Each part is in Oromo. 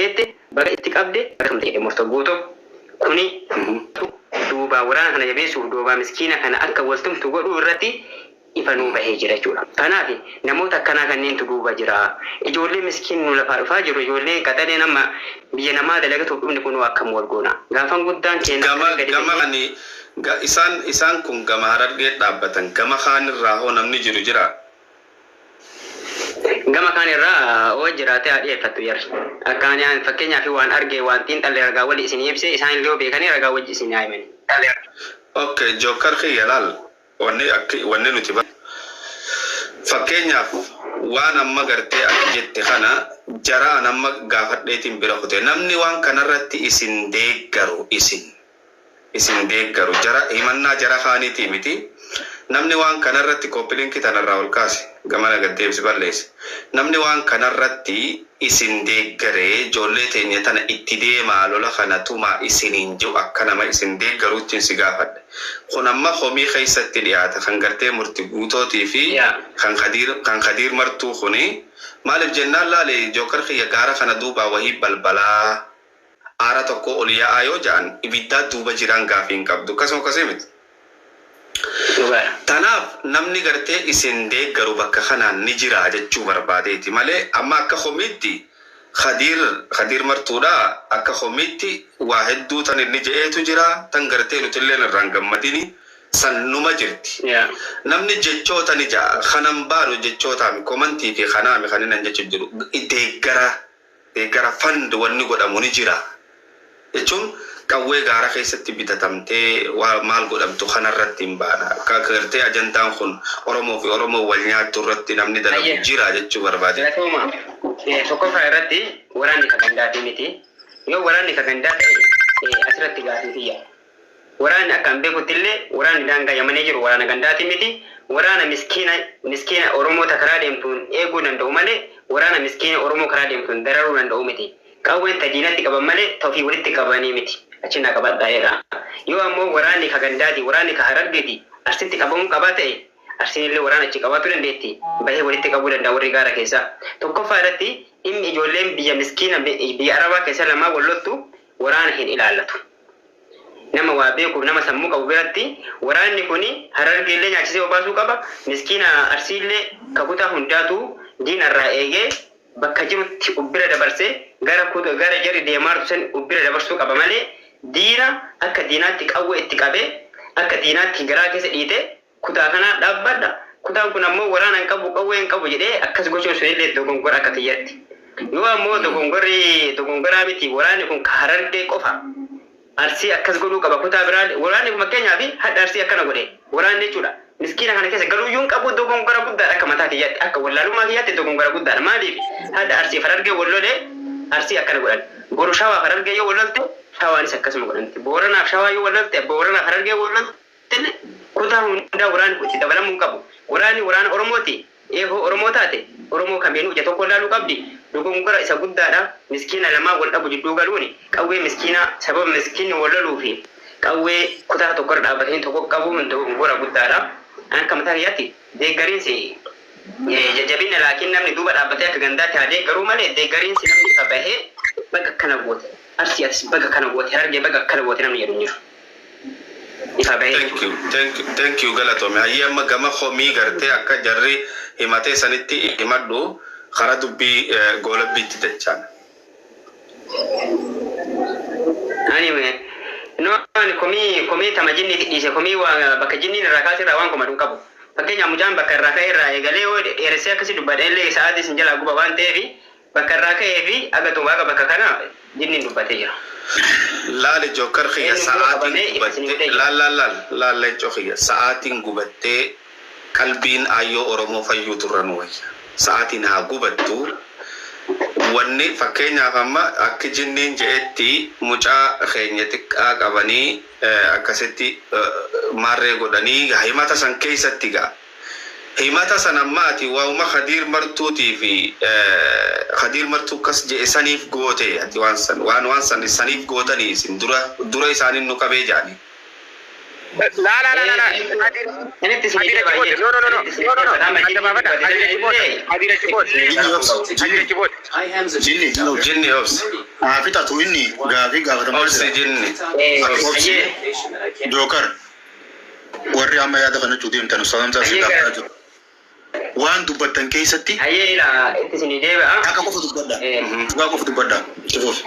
Geette baga itti qabde baga jedhe murtoo guutuu kuni duubaa waraana kana jabeessuuf duubaa miskiina kana akka waltumtu godhuu irratti ifa nuu bahee jira jechuudha. Kanaaf namoota akkanaa kanneentu duuba jira. Ijoollee miskiin nu lafaa dhufaa jiru, ijoollee qaxalee nama biyya namaa dalagatuuf dhufne kunoo akkam wal goona. Gaafan guddaan keenya Gama akkana gadi gama bahee ani isaan kun gama Harargee dhaabbatan, gama kaan irraa hoo namni jiru jira? Gama kaan irraa oo jiraate haa dhiyeeffattu jarri. Akka ani fakkeenyaaf waan arge, waan xiinxalle ragaa wali isin ibse, isaan illee yoo beekanii ragaa wajji isin haa himani. Okay, Joker kiyya, laal, wanni akki wanni nuti fakkeenyaaf waan amma gartee ati jette kana jaraan amma gaafadheetiin bira kute, namni waan kanarratti isin deeggaru, isin deeggaru, jara himannaa jara kaaniitii miti, namni waan kanarratti copy link tanarraa ol kaase gamana gad deebisi balleesse, namni waan kanarratti isin deeggaree ijoollee teenya tana itti deemaa, lola kana tumaa isiniin jiru, akka nama isin deeggaruuttiin si gaafadhe. Kun amma komii keessatti dhiyaata kan gartee murti guutootii fi kan Khadiir Martuu. Kuni maaliif jennaan, laale Joker kiyya, gaara kana duubaa wahii balbalaa aara tokko ol yaa'aa yoo ja'an ibiddaa duuba jiraan gaafii hin qabdu, akkasuma akkasii miti. Dhugaadha. Tanaaf namni gartee isin deeggaru bakka kanaan ni jira jechuu barbaadeeti malee, amma akka komiitti Khadiir Martuudha akka komiitti waa hedduu tan inni je'eetu jira, tan gartee nutilleen irraan gammadini san numa jirti. Namni jechoota ni ja'a, kanan baanu jechootaami komantii fi kanaami kan inni jechu jiru, deeggara fund wanni godhamu ni jira. Jechuun qawwee gaara keessatti bitatamtee waa maal godhamtu kanarratti hin baana. Akka gartee ajandaan kun Oromoo fi Oromoo wal nyaattu irratti namni dalagu jira jechuu barbaade. Galatooma. Tokkoffaa irratti waraanni ka gandaatii miti. Yoo waraanni ka gandaa ta'e, asirratti gaafii kiyya. Waraanni akka hin beekutti illee waraanni daangaa Yamanii jiru waraana gandaatii miti. Waraana miskiina Oromoota karaa deemtuun eeguu danda'u malee waraana miskiina Oromoo karaa deemtuun dararuu danda'u miti. Qawween ta diinatti qaban malee ta ofii walitti qabanii miti. Achi na qabadhaa'eedha. Yoo ammoo waraanni ka gandaati, waraanni ka Harargeeti Arsitti qabamuu qabaa ta'e, Arsiin illee waraana achi qabaachuu dandeetti. Bahee walitti qabuu danda'a warri gaara keessaa. Tokkoffaa irratti dhimmi ijoolleen biyya miskiina biyya Arabaa keessa lamaa wal loltu waraana hin ilaallatu. Nama waa beekuuf nama sammuu qabu biratti waraanni kuni Harargee illee nyaachisee obaasuu qaba. Miskiina Arsiillee kakutaa hundaatu diinarraa eegee bakka jirutti ubbira dabarsee gara jarri deemaartu san ubbira dabarsuu qaba malee, diina akka diinaatti qawwee itti qabee, akka diinaatti garaa keessa dhiite, kutaa kanaa dhaabbadha. Kutaan kun ammoo waraana hin qabu, qawwee hin qabu jedhee akkas gochuun sunillee dogongora akka kiyyatti. Yoo ammoo dogongorri dogongoraa miti, waraanni kun ka Harargee qofa Arsii akkas godhuu qaba, kutaa biraa waraanni kun fakkeenyaaf hadha Arsii akkana godhe waraanni jechuudha. Miskiina kana keessa galuuyyuu hin qabu, dogongora guddaadha akka mataa kiyyaatti, akka wallaalummaa kiyyaatti dogongora guddaadha. Maaliif hadha Arsii Harargee wal lolee Arsii akkana godhan? Boru Shawaa Harargee yoo wal lolte Shawaanis akkasuma godhanti. Booranaaf Shawaa yoo wal lolte, Booranaaf Harargee wal lolte, kutaa hundaa waraanni kun itti dabalamuu hin qabu. Waraanni waraana Oromooti. Eehoo Oromoo taate Oromoo kamiinuu ija tokko ilaaluu qabdi. Dogongora isa guddaadha. Miskiina lamaa wal dhabu jidduu galuuni qawwee miskiina sababa miskiinni wal loluu fi qawwee kutaa tokkorra dhaabbatanii tokko qabuun dogongora guddaadha. Akka mataa kiyyaatti deeggariinsi jajjabina, laakiin namni duuba dhaabbatee akka gandaatti haa deeggaruu malee deeggariinsi namni ifa bahee baga akkana goote Arsii, atis baga akkana goote Harargee, baga akkana goote namni jedhu hin jiru. Ifa bahee Thank you, thank you, thank you, galatoomi. Hayyee, amma gama komii gartee akka jarri himatee sanitti himadhu, karaa dubbii goolabbiitti dachaan. Ani no, ani komii tama jinniiti dhiise, komii waa bakka jinniin irraa kaase irraa waan komadu hin qabu. Fakkeenyaaf mucaan bakka irraa ka'e irraa eegalee yoo dheeressee akkasii dubbadhe illee sa'aatii isin jalaa guba waan ta'eef, bakka irraa ka'ee fi aga xumaaqa bakka kana jinniin dubbatee jira. Laali Joker kiyya, Eenyu dura sa'aatiin qabamee ifa isin gubattee godhee jira. Laal, laal, laal, laal, leencoo kiyya, sa'aatiin gubattee qalbiin aayyoo Oromoo fayyuu turra nu wayya. Sa'aatiin haa gubattu. Wanni fakkeenyaaf amma akki jinniin je'etti mucaa keenya xiqqaa qabanii akkasitti maarree godhanii himata san keessatti ga'a. Himata san amma ati waa'uma Khadiir Martuutii fi Khadiir Martuu akkas je'e saniif goote, ati waan san waan san saniif gootanii isin dura dura isaaniin nu qabee ja'anii. La la la la la. Kadir Sanitti isin Kadir achi booda. No, no, no, no no, no, no. Adda baafadha. Kadir achi booda. Kadir achi booda. Kadir achi booda. Jinni obsi. Haa fixatu, inni gaafii gaafatamaa Obsi jira. Jinni. Obsi. Jookar, warri amma yaada kana jechuu deemtan, Ustaaz Hamzaa si Hayyee gaafataa jiru. Waan dubbattan keessatti Hayyee, ilaa itti isinii deebi'a. Akka qofa dubbadha. Dhugaa qofa dubbadha. Itti fufi.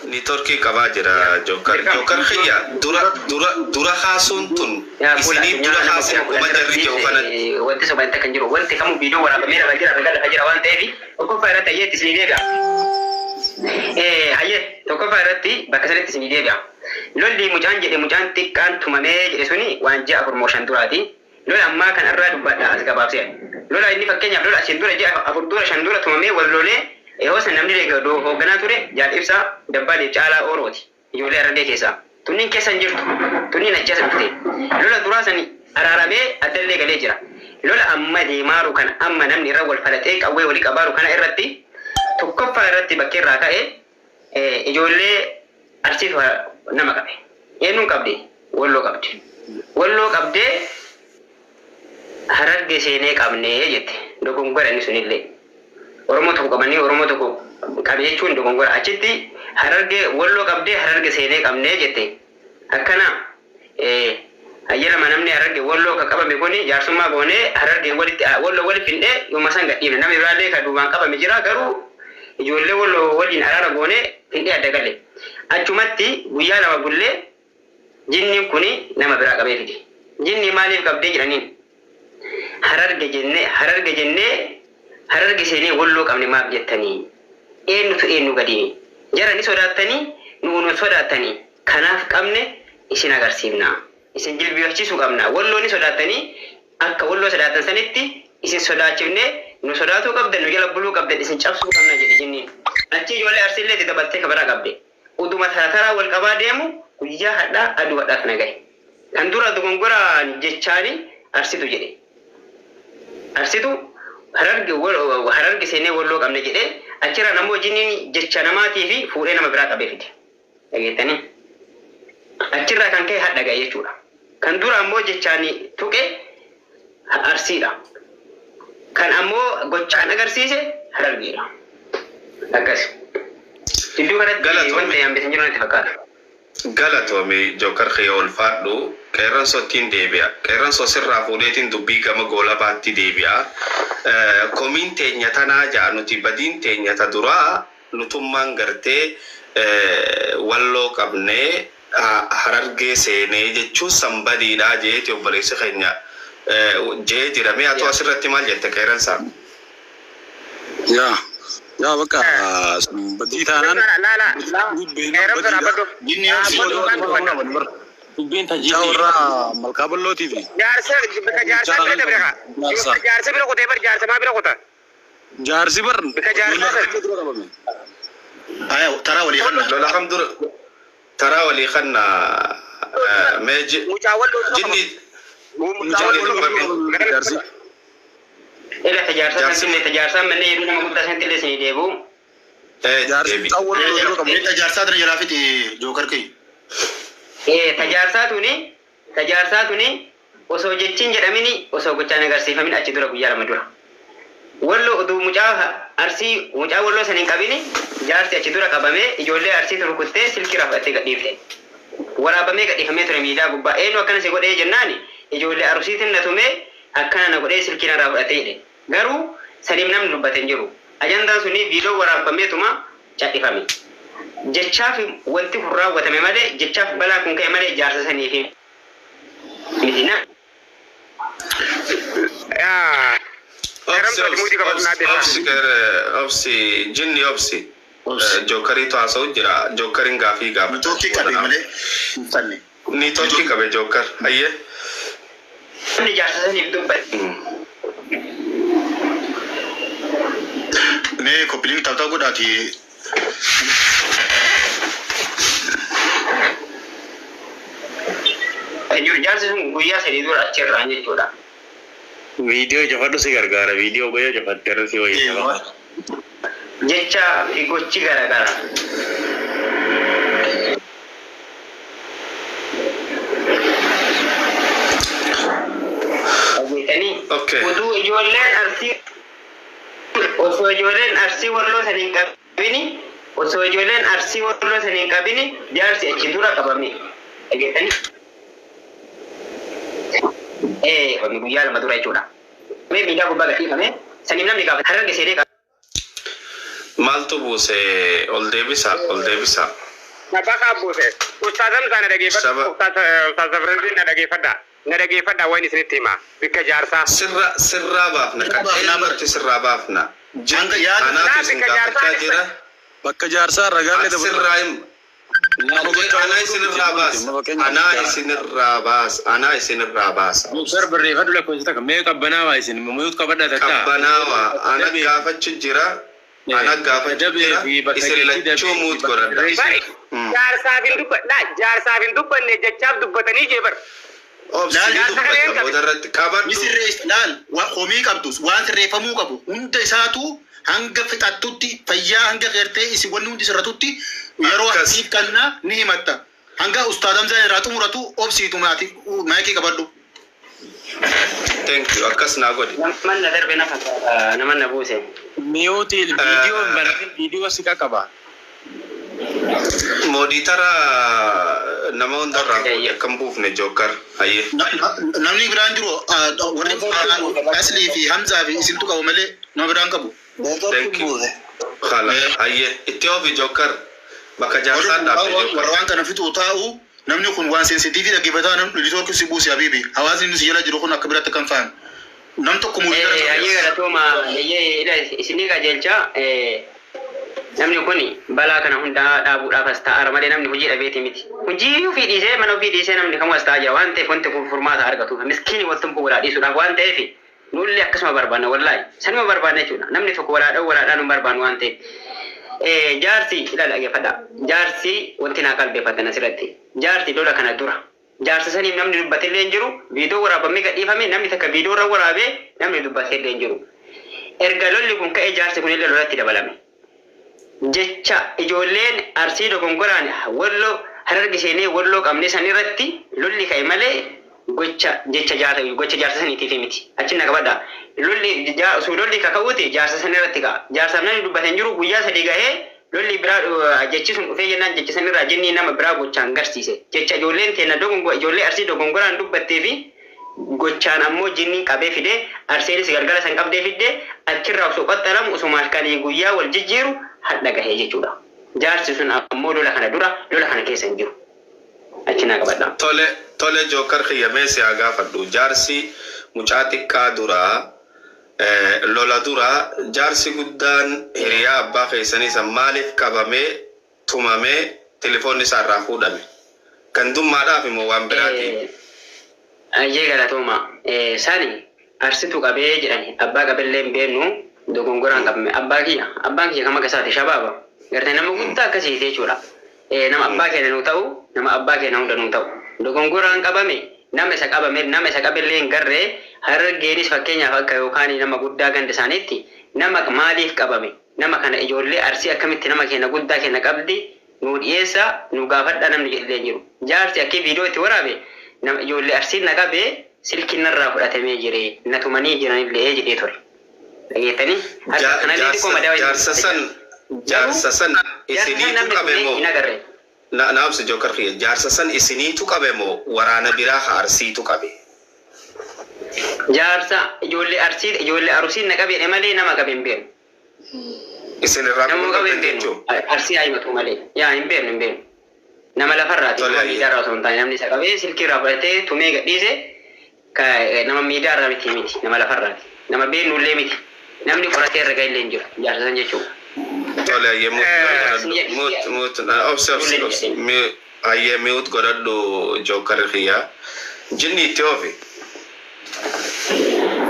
Networkii qabaa jira Jookar. Jookar kiyya, dura dura dura kaasuun tun isinii dura kaasee akkuma jarri jedhu kanatti. Wanti soba kan jiru, wanti kamuu viidiyoo waraabamee lafa jira, ragaa lafa jira waan ta'eef, tokkoffaa irratti hayyee itti isinii deebi'a. Hayyee, tokkoffaa irratti bakka sanitti isinii deebi'a. Lolli mucaan jedhe, mucaan xiqqaan tumamee jedhe suni waan ji'a 4 moo 5 duraati. Lola ammaa kan irraa dubbadha as gabaabsee. Lola inni fakkeenyaaf lola asiin dura ji'a 4 dura, 5 dura tumamee wal lolee yoo san namni hoogganaa ture Jaal Ibsaa Dabbaalee Caalaa Oorooti. Ijoollee Harargee keessaa. Tunniin keessa hin jirtu. Tunniin achi as dhufte. Lola duraa sani araaramee addallee galee jira. Lola amma deemaaru kana, amma namni irra wal falaxee qawwee walii qabaaru kana irratti, tokkoffaa irratti bakkee irraa ka'e ijoollee Arsiif nama qabe. Eenyuun qabde? Walloo qabde. Walloo qabdee Harargee seenee qabnee jette. Dogongora inni sunillee. Oromoo tokko qabanii Oromoo tokko qabe jechuun dogongora. Achitti Harargee Walloo qabdee Harargee seenee qabnee jette. Akkana hayyee lama namni Harargee Walloo ka qabame kuni jaarsummaa goonee Harargee walitti Walloo walitti findhee yooma san gadhiifne. Namni biraallee ka duubaan qabame jira, garuu ijoollee Walloo waliin araara goonee findhee adda gale. Achumatti guyyaa 2 bullee jinniin kuni nama biraa qabee fide. Jinni maaliif qabdee jedhaniin. Hararge jennee, Hararge jennee, Hararge seenee Walloo qabne maaf jettanii? Eenyutu eenyu gadi? Jara ni sodaattanii, nu nu sodaattanii, kanaaf qabne isin agarsiifna. Isin jilbifachiisuu qabna. Walloo ni sodaattanii, akka Walloo sodaattan sanitti isin sodaachifne, nu sodaatuu qabdan, nu jala buluu qabdan, isin cabsuu qabna jedhe jinniin. Achi ijoollee Arsiillee itti dabaltee kabaraa qabde. Uduma tara taraa wal qabaa deemu guyyaa hadhaa aduu hadhaa kana gahe. Kan dura dogongoraan jechaani Arsitu jedhe. Arsitu Hararge Hararge seenee Walloo qabne jedhee, achirraan ammoo jinniin jecha namaatii fi fuudhee nama biraa qabee fide. Dhageettanii? Achirraa kan ka'e hadha gahe jechuudha. Kan dura ammoo jechaan tuqe Arsiidha. Kan ammoo gochaan agarsiise Harargeedha. Akkas. Iddoo kanatti Galatoome. wanta yaambisan jiru natti fakkaata. Galatoomi Jookar kiyya, ulfaadhu. Qeerransootiin deebi'a. Qeerransoo, sirraa fuudheetiin dubbii gama goolabaatti deebi'a. Komiin teenya tanaa ja'a, nuti badiin teenya ta duraa nutummaan gartee Walloo qabnee Harargee seenee jechuun san badiidhaa jeeti obboleessi keenya jee jira. Mee atu asirratti maal jette, qeerransaa? Yaa yaa, bakka badii taanaan La la la. Dubbiin Qeerransa badiidha. dhaabbadhu. Jinni obsi. Dhaabbadhu waan dubbadha. Dubbiin Yaa tajiiti. warra malkaa ballootii fi Jaarsa, bika jaarsa bira dabre kaa. Jaarsa. Bika jaarsa bira kutee bar, jaarsa maa bira kuta? Jaarsi bar Bika jaarsaa sana. dura qabame. Aya, taraa walii kanna. Lola kam dura taraa walii kanna mee Mucaa Walloo dura jinni qabame. Mucaa jinni Walloo dura dubbadhu. qabame. Jaarsi. Ila tajaarsa Jaarsi santillee tajaarsaa manneen yeroo nama guddaa santillee isinii deebi'u. Jaarsi Deebi. mucaa Walloo dura qabame. Mee tajaarsaa tana jalaa fixi, Jookar kiyya. Tajaarsaa tuni osoo jechiin jedhamini, osoo gochaan agarsiifamin achi dura guyyaa 2 dura. Walloo oduu mucaa Arsii, mucaa Walloo san hin qabini, jaarsi achi dura qabamee ijoollee Arsii rukuttee silkii irraa fudhattee gadhiifte. Waraabamee gadhiifamee ture miidiyaa gubbaa. Eenyu akkana si godhee jennaani, ijoollee Arsiitiin na tumee akkana na godhee silkii narraa fudhatee jedhe. Garuu saniif namni dubbate hin jiru. Ajandaan suni viidiyoo waraabameetuma cadhifame. Jechaaf wanti kun raawwatame malee, jechaaf balaa kun ka'e malee, jaarsa saniif miti na. Yaa. Obsi. Qeerransa Obsi. muudii qabatu naa beekaa. Obsi, obsi, jinni obsi. Obsi. Jookariitu haasa'u jira. Jookariin gaafii gaafata. Networkii qabe malee hin fanne. Networkii qabe Jookar. Hayyee. Namni jaarsa saniif dubbate. Mee copy link tap tap godhaati. Hin jiru, jaarsi sun guyyaa 3 dura achirraan jechuudha. Viidiyoo cufadhu, si gargaara. Viidiyoo goyoo cufatte irra si wayii. Jecha fi gochi garaagara. Dhageessanii? Okay. Utuu ijoolleen Arsii, osoo ijoolleen Arsii Walloo san hin qabini, osoo ijoolleen Arsii Walloo san hin qabini, jaarsi achi dura qabame. Dhageessanii? Guyyaa 2 dura jechuudha. Mee miidiyaa gubbaa gadhiifame saniif namni gaafa Hararge seenee Maaltu buuse? Ol deebisa, ol deebisa. Nabakaa buuse. Ustaaz Hamzaa, na dhageeffadhu. Ustaaz Zafrandiin, na dhageeffadha. Na dhageeffadha, waan isinitti hima. Bikka jaarsaa. Sirraa baafna. Qajeelumatti sirraa baafna. Hanga yaada Anaatu isin gaafachaa jira. Bakka jaarsaa ragaalee dabalatu. Sirraa him. Anaa isinirraa baasa. Anaa isinirraa baasa. Anaa isinirraa baasa. Muktar, barreeffadhu lakkoofsa takka. Mee qabbanaawaa isin mute qabadhaa takka. Qabbanaawaa. Ana gaafachu jira. Ana gaafachuu jira. Isin lachuu mute godhadha. Bari jaarsaaf hin dubbadha. Jaarsaaf hin dubbanne, jechaaf dubbatanii jee bar. Obsi, dubbata boodarratti Ni qabadhu. sirreessa laal, komii qabdus waan sirreeffamuu qabu hunda isaatu hanga fixattutti, fayyaa hanga qeertee isin wanni hundi sirratutti yeroo Akkas. siif kannaa ni himatta. Hanga Ustaaz Hamzaan irraa xumuratu obsiitu, maati maayikii qabadhu. Thank you. Akkas naa godhi. Naman na darbe na fakkaata, naman na buuse. Mute viidiyoo hin banatin, viidiyoo si qaqqaba. Moderator nama hundarraa fuudhe akkam buufne, Jookar. Hayyee. Namni biraan jiru warri Aslii fi Hamzaa fi isintu qabu malee nama biraan qabu. Thank you. Khala. Hayyee. Itti oofi, Jookar. Bakka jaarsaan dhaabde, Warra Jookar. waan kana fixu taa'u, namni kun waan sensitiivii dhaggeeffataa namni network si buuse habiibi, hawaasni nu si jala jiru kun akka biratti kan fa'an nam tokko Hayyee, moderator. galatooma. Hayyee, ila isinii qajeelcha. Namni kun balaa kana hundaa dhaabuudhaaf as taa'aara malee namni hojii dhabeeti miti. Hojii ofii dhiisee, mana ofii dhiisee namni kamuu as taa'aa jira waan ta'eef, wanti kun furmaata argatuuf, miskiini waltumtuu walaa dhiisuudhaaf waan ta'eef, nullee akkasuma barbaanna, wallaahi sanuma barbaanna jechuudha. Namni tokko walaa dha'u walaadhaan hin barbaannu waan ta'eef. Jaarsi, ilaala, dhaggeeffadha. Jaarsi wanti naa qalbeeffatan asirratti. Jaarsi lola kana dura. Jaarsa saniif namni dubbatillee hin jiru. Viidiyoo waraabamee gadhiifame, namni takka viidiyoo irra waraabee namni dubbatillee hin jiru. Erga lolli kun ka'ee jaarsi kunillee lolatti dabalame. Jecha ijoolleen Arsii dogongoraan Walloo Hararge seenee Walloo qabne san irratti lolli ka'e malee gocha jecha jaarsa, gocha jaarsa saniitiif miti. Achi na qabadha. Lolli osoo lolli kaka'uuti jaarsa san irratti ka'a. Jaarsaaf namni dubbate hin jiru. Guyyaa 3 gahee lolli biraa jechi sun dhufee jennaan, jecha san irraa jinnii nama biraa gochaan garsiise. Jecha ijoolleen teenya ijoollee Arsii dogongoraan dubbattee fi gochaan ammoo jinniin qabee fidee, Arseenis galgala san qabdee fidee, achirraa osoo qaxxalamu, osoo halkanii guyyaa wal jijjiiru hadha gahee jechuudha. Jaarsi sun ammoo lola kana dura lola kana keessa hin jiru. Achi naa qabadha. Tole, tole, Jookar kiyya, mee si haa gaafadhu. Jaarsi mucaa xiqqaa duraa, lola duraa, jaarsi guddaan hiriyaa abbaa keessanii san maaliif qabamee tumamee telefoonni isaa irraa fuudhame? Gandummaadhaaf immoo waan biraatiin? Ayyee, galatooma. Sani Arsitu qabee jedhani, abbaa qabellee hin beeknu, dogongoraan qabame. Abbaa kiyya, abbaan kiyya kam akka isaati shabaaba. Gartee nama guddaa akkasiiti jechuudha. Nama abbaa keenya nuu ta'u, nama abbaa keenya hunda nuu ta'u. Dogongoraan qabame, nama isa qabame, nama isa qabellee hin garree. Harargeenis fakkeenyaaf akka yookaan nama guddaa ganda isaaniitti nama maaliif qabame, nama kana ijoollee Arsii akkamitti nama keenya guddaa keenya qabdi, nu dhiyeessa, nu gaafadha namni jedhee hin jiru. Jaarsi akka viidiyoo itti waraabe, nama ijoollee Arsiin na qabee, silkiin narraa fudhatamee jire, na tumanii jiranillee jedhee ture. Dhageettanii? Harka kanallee xiqqoo madaa wayii. Jaarsa san isiniitu namni qabe tumee moo? hin agarre. Na naabsi, Jookar kiyya, jaarsa san isiniitu qabe moo waraana biraa haa Arsiitu qabe? Jaarsa ijoollee Arsii, ijoollee Arusiin na qabee malee nama qabe hin beeknu. Isin irraa Nama quba qabe hin qabdan beeknu. jechuun. Arsii haa himatu malee. Yaa, hin beeknu, hin beeknu. Nama lafarraati. Tole, Nama ayyee. miidiyaarraa osoo hin taane, namni isa qabee silkii irraa fudhatee tumee gadhiise nama miidiyaarraa miti, nama lafarraati. Nama beeknullee miti. Namni qoratee irra gahillee hin jiru. Jaarsa san jechuudha. Tole, ayyee, mute godhadhu. Mute, mute, obsi, obsi, obsi. Ayyee, mute godhadhu, Jookar kiyya. Jinni, itti oofi.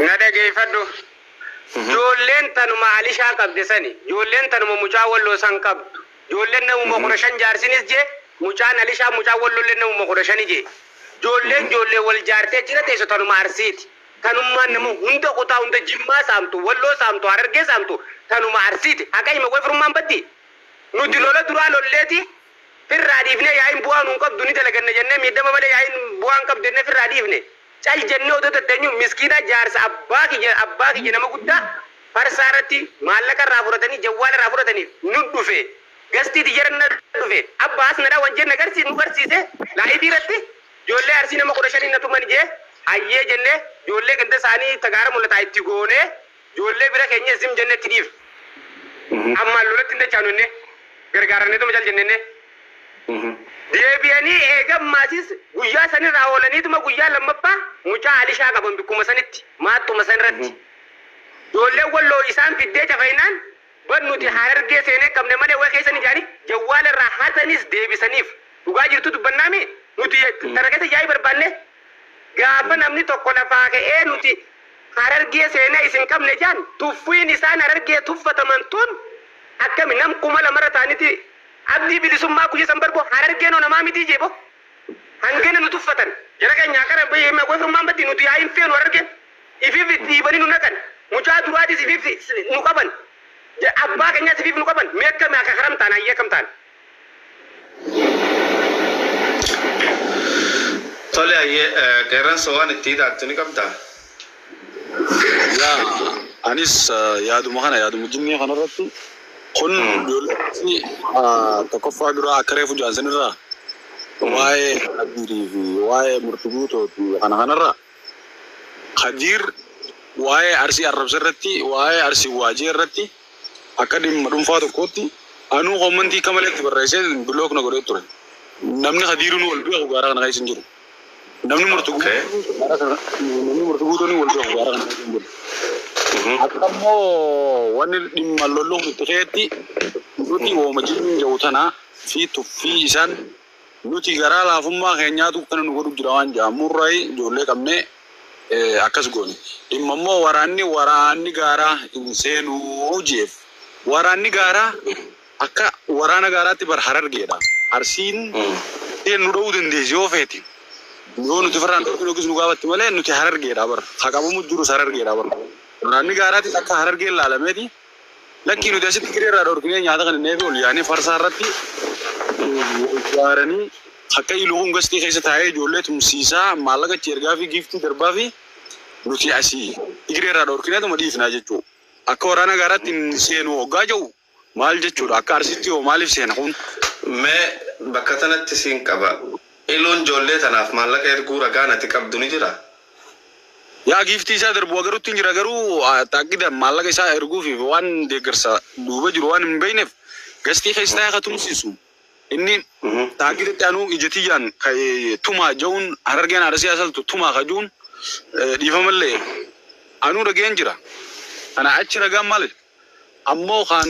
Na dhageeffadhu. Ijoolleen tanuma Alishaa qabde sani. Ijoolleen tanuma mucaa Walloo san qabdu. Ijoolleen namuma 15 jaarsinis jee, mucaan Alishaa mucaa Walloollee namuma 15 jee. Ijoolleen ijoollee wal jaartee jira teessu tanuma Arsiiti. Tanummaan nama hunda kutaa hunda Jimmaa saamtu, Walloo saamtu, Harargee saamtu tanuma Arsiiti. Haqa hima way firummaan baddi. Nuti lola duraa lolleeti firraa dhiifnee, yaa'iin bu'aa nuun qabdu, ni dalaganna jennee, miidhama malee yaa'iin bu'aan qabdu jennee firraa dhiifne. Cal jennee otoo tatteenyu miskiina jaarsa abbaa kiyya nama guddaa farsaa irratti maallaqa irraa fudhatanii, jawwaala irraa fudhatanii nu dhufe. Gastiiti jara na dhufe. Abbaa as nadhaa wanjeen na garsiise, nu garsiise live irratti. Ijoollee Arsii nama 15 na tuman jee. Hayyee jennee ijoollee ganda isaanii tagaara mul'ataa itti goonee, ijoollee bira keenya zim jennee itti dhiif. Ammaan lolatti hin dachaanu jennee gargaaranneetuma cal jennee. Deebi'anii eegammaasis guyyaa sanirraa oolaniituma guyyaa lammaffaa mucaa Alishaa qaban bikkuma sanitti, maattuma sanirratti. Ijoolleen Walloo isaan fiddee cafayinaan ban nuti Harargee seenee qabne malee way keessan ijaanii jawwaala irraa hatanis deebisaniif. Dhugaa jirtu dubbannaami, nuti tana keessa yaa'ii barbaanne. Gaafa namni tokko lafaa ka'ee nuti Harargee seenee isin qabne jaan, tuffiin isaan Harargee tuffataman tun akkami? Nam 2000rra ta'aniiti abdii bilisummaa guyya san barboo Harargeen hoo namaa mitii jeebo hangana nu tuffatan. Jara keenya akkana goofummaan baddi, nuti yaa hin feenu. Harargeen ifiif dhiibanii nu naqan, mucaa duraatis ifiif nu qaban, abbaa keenyaas ifiif nu qaban. Mee akkami akka karam ta'an? Hayyee, akkam ta'an? Tole, hayyee, qeerransa waan itti hidhaattu ni qabdaa? Yaa, anis yaaduma kana, yaaduma jinnee kanarratti kun ijoollee tokkoffaa dura akka reefu jaansanirraa waa'ee Kadiirii fi waa'ee murtii guutoo fi kana kanarraa, Kadiir waa'ee Arsii arrabsa irratti, waa'ee Arsii waajee irratti akka dhimma dhuunfaa tokkootti anuu comment akka maleetti barreessee block na godhee ture. Namni Kadiiruu wal beeku gaara kana keessa hin jiru. Namni murtii namni murtii guutuun wal beeku gaara kana keessa hin jiru. Akka immoo wanni dhimma lolluun itti ka'etti, nuti wooma jinniin jedhu tana fi tuffii isaan nuti garaa laafummaa keenyaatu kana nu godhu jira waan jedhamurraa ijoollee qabnee akkas goone. Dhimma immoo waraanni gaaraa hin seenuu jeef. Waraanni gaaraa akka waraana gaaraatti bar Harargeedha. Arsiin nu dha'uu dandeessi yoo feeti. Yoo nuti firraan dhorkinu yookiis nu gaafatti malee, nuti Harargeedha bar. Haqabamu jirus Harargeedha bar. Waraanni gaaraatis akka Harargeen laalameeti. Lakkii, nuti asitti gireerraa dhorkinee nyaata kan inni ol yaanee farsaa irratti ijaaranii akka iluun gastii keessa taa'ee ijoollee tumsiisaa, maallaqa achi ergaa fi gift darbaa fi nuti asii gireerraa dhorkineetuma dhiifnaa jechuudha. Akka waraana gaaraatti hin seenu hoggaa jiru maal jechuudha? Akka Arsiitti hoo maaliif seena kun? Mee bakka tanatti siin qaba. Iluun ijoollee tanaaf maallaqa erguu ragaan ati qabdu ni jira? Yaa, gift isaa darbu agarutti hin jira, garuu taaqqida maallaqa isaa erguuf waan deeggarsa duuba jiru waan hin beekneef gastii keessa taa'ee akka tumsiisu. Inni taaqqidatti anuu ija tiyyaan tumaa ja'uun, Harargeen haadha siyaasaltu tumaa kajuun, dhiifamallee anuu dhageen jira. Kana achi ragaan maali? Ammoo kan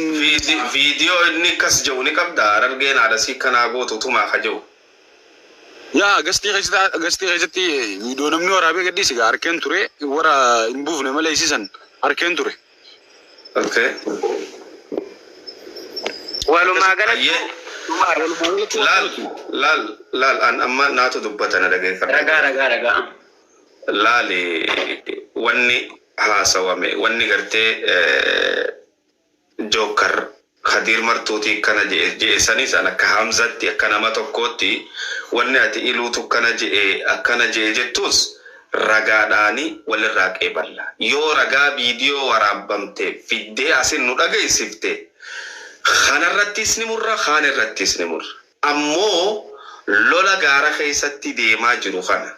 Viidiyoo inni akkas jedhu ni qabda? Harargeen haadha sii kanaa gootu tumaa ka jedhu. Yaa, gastii keessatti viidiyoo namni waraabee gadhiise gaa harkeen ture, warra hin buufne malee isiisan harkeen ture. Okay. Walumaa galatti Ayyee. Laal, laal, laal, an amma naatu dubbata, na dhageeffadha. Ragaa, ragaa, ragaa. Laali, wanni haasawame, wanni gartee jookar Kadiir Martuutii kana je'e sanis, an akka Hamzatti, akka nama tokkootti, wanni ati iluutu kana je'e akkana je'e jettus ragaadhaani walirraa qeeballa. Yoo ragaa viidiyoo waraabbamte fiddee asin nu dhageessifte, kanarrattis ni murra, kaan irrattis ni murra. Ammoo lola gaara keessatti deemaa jiru kana